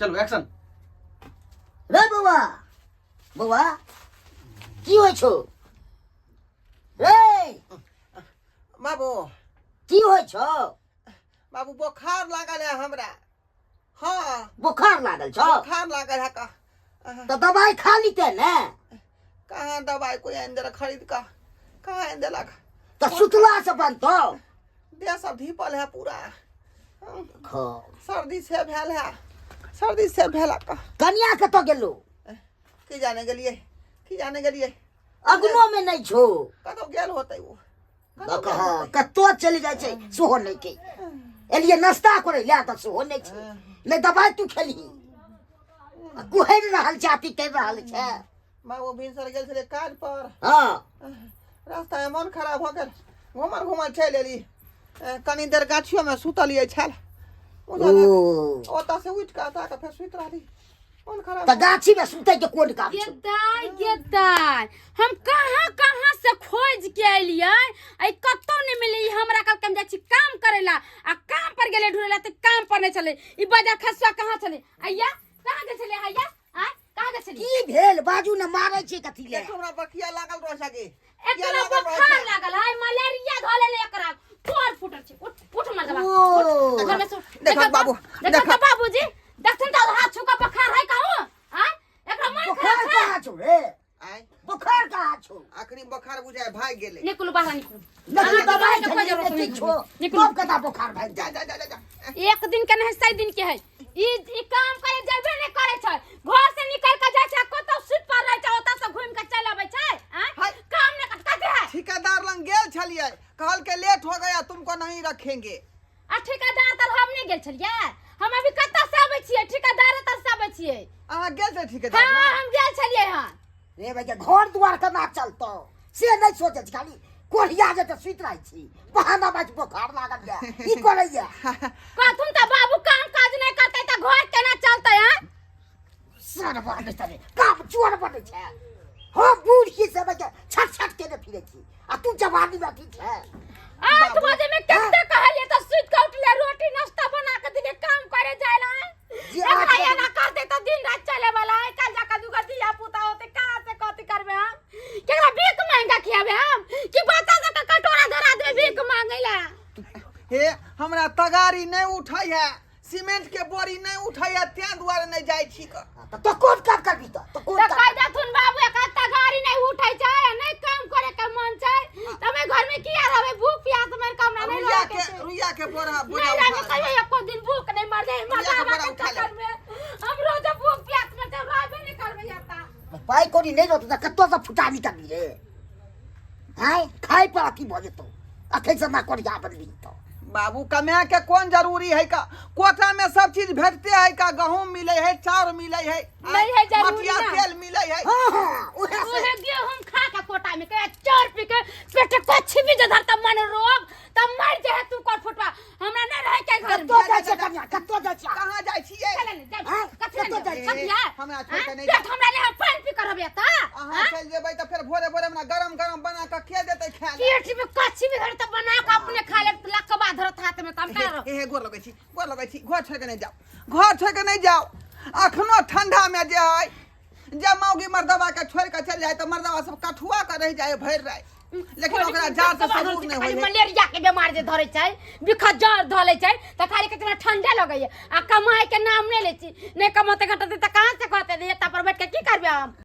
चलू एक्शन। रे बौआ, बौआ, की होइ छौ रे? बाबू। की होइ छौ? बाबू, बोखार लागल है हमरा। हाँ। बोखार लागल छौ? बोखार लागल है का। तऽ दवाई खा लीते ने। कहाँ दवाई कोई आनि देलक खरीद कऽ? कहाँ आनि देलक? तऽ सुतला से बनतौ? देह सब धीपल है पूरा। खो। सर्दी से भेल है, सर्दी से भेल है का। कनिया कतऽ गेलो? की जाने गेलियै, की जाने गेलियै। अगनो में नहीं छो। कतौ गेल होतै ओ, कतौ गेल हाँ, होतै। कतौ चलि जाइ छै सेहो नहि के एलियै नाश्ता करै लए तऽ सेहो नहि छै। नहि दबाइ तू खेलही, आ कुहरि रहल छै, अथी करि रहल छै। बाबू भिनसर गेल छलै काज पर। रास्ता में मन खराब हो गेल, घूमल घूमल चलि एली। कनी देर गाछियो में सुतलियै छल। ओ। ओतऽ से उठि कऽ एतऽ फेर सुति रहली, मन खराब। तऽ गाछी में सुतै के कोन काम गे छौ? दाय, गे दाय, हम कहाँ कहाँ से खोज के एलियै, ऐ कतौ नहीं मिले। ई हमरा कहलकै हम जाइ छी काम करे ला, आ काम पर गेलै ढूंढे ला तऽ काम पर नहीं छलै। ई बाजार खसुआ कहाँ छलै? अय्या, कहाँ गेल छलै? अय्या, आँय, कहाँ गेल छलै? की भेल? बाजू ने, मारै छै कथी ले? देखो, हमरा बकिया लागल रहै छै गे। किया एकरा लागल रहै बोखार छै? लागल है, मलेरिया धऽ लेले एकरा। तोर फूटल छै। उठ, उठ मर्दबा। ओ। उठ, घर में से उठ। देखो देखो बाबू, देखो। देखो। तो बाबूजी देखथुन तऽ हाथ छू कऽ बोखार है कहूँ? आँय, एकरा मन बोखार खराब छै। कहाँ छौ रे? आँय? बोखार कहाँ छौ? अखनी बोखार बुझाय भागि गेलै। निकलू बाहर, निकलू। नहीं अहाँके दवाई दवाई के कोई खेलही जरूरत नहि नहीं। छौ। निकलू। तब कता बोखार भागि जा जाइ? जा जा जा जा। एक दिन के नहीं, 100 दिन के है। ई ई काम करे जेबे नहीं करे छै, घर से निकल के जाय छै, कतौ सुत पर रहे छै, ओतऽ से घूम के चल आबै छै। आँय? हाय। काम नहीं कर कथी है? ठेकेदार लंग गेल छलियै, कहलकै लेट हो गया, तुमको नहीं रखेंगे। आ ठेकेदार तर हम नहीं गेल छलियै? हम अभी कतऽ से आबै छियै? ठेकेदार तर से आबै छियै। अहाँ गेल छलियै ठेकेदार हाँ, लग? हम गेल छलियै। हाँ। रे भैया, घर दुआर केना चलतौ से नहि सोचै छी, खाली कोढ़िया जेतै सुति रहै छी, बहाना बाज बोखार लागल यऽ, ई करैया। कहथुन तऽ बाबू, काम काज नहीं करतै तऽ घर केना चलतै? हाँ। सर बनै छै, काम चोर बनै छै। हम बूढ़ छी से बच्चा छट छट केने फिरै छी, आ तू जवानी में अथी छै। 8 बजे में कते कहलिए तऽ सुति के उठले, रोटी नाश्ता बना के दिले, काम करे जाय ला। जे एकरा 8 बजे एना करते तऽ दिन रात चले वाला है। कल जाके दूगो धिया पुता होते, कहाँ से कथी करबे हम? केकरा भीख मांग के खियाबे हम, कि बच्चा सबके कटोरा धरा देबे भीख मांगे ला? हे, हमरा तगारी नहीं उठै है, सीमेंट के बोरी नहीं उठै है, तें दुआरे नहीं जाइ छी क। तऽ तो कोन काम करबी? तऽ तो कोन तऽ काम कह देथुन बाबू, एकरा तगारी नहीं उठै छै आ नहीं काम करे के मन छै, तऽ हमे घर में किया रहबै? भूख प्यास मर के हमरा नहीं रुइया रहे के के छै। रुइया के बोरा बोरा नहीं रहबै। उठा कहियो एको दिन भूख नहीं मर जाए रुइया के मरदावा बोरा के उठा ले। चक्कर में हम रोज भूख प्यास मर जाए, रहबे नहीं करबै एतऽ। पाइ कौड़ी नहि रहतौ तऽ कतऽ से फुटानी करबी रे? आँय, खाइ पर अथी भऽ जेतौ, अखन से ना कोढ़िया बनबी तऽ। बाबू, कमाए के कोन जरूरी है का? कोटा में सब चीज भेटते है का? गहूम मिले है, चाउर मिले है, नहीं है जरूरी मटिया ना। तेल मिले है। हाँ, उहे से। उहे गेहूं खा के कोटा में के चाउर पी के पेट कछि भी जे धरता मन रोग त मर जाए तू कर फुटवा। हमरा नहीं रहे के घर में। कतऽ जाइ छै कनिया? कतऽ जाइ छै? कहाँ जाइ छियै? चले ने जा। हाँ, कथी कतऽ जाइ कथी ए, है? हमरा छोड़ि के हाँ? नहि पेट हमरा नहीं, हम पानि पी कर रहबे त। अहाँ चलि जेबै तऽ फेर भोरे भोरे हमरा गरम गरम बना कऽ के देतै खाय लए? पेट में कछि भी धरत बना के अपने खा ले, लकबा धरत हाथ में त हम का रह हे हे, गोर लगै छी, गोर लगै छी, घर छोड़ि कऽ नहि जाउ, घर छोड़ि कऽ नहि जाउ। अखनो ठंडा में जे है, जे मौगी मर्दवा के छोड़ि कऽ चलि जाय तऽ मर्दवा सब कठुआ कऽ रहि जाय भरि राति, लेकिन ओकरा जाड़ से सबूर नहि खाली होइ है। मलेरिया के बीमार जे धरै छै, बिखत जर धऽ लै छै तऽ खाली कहै छै ठंडे लगैया, आ कमाई के नाम नहि लै छी। नहि कमौते घटते तऽ कहाँ से कहते? एता पर बैठ के की करबै हम?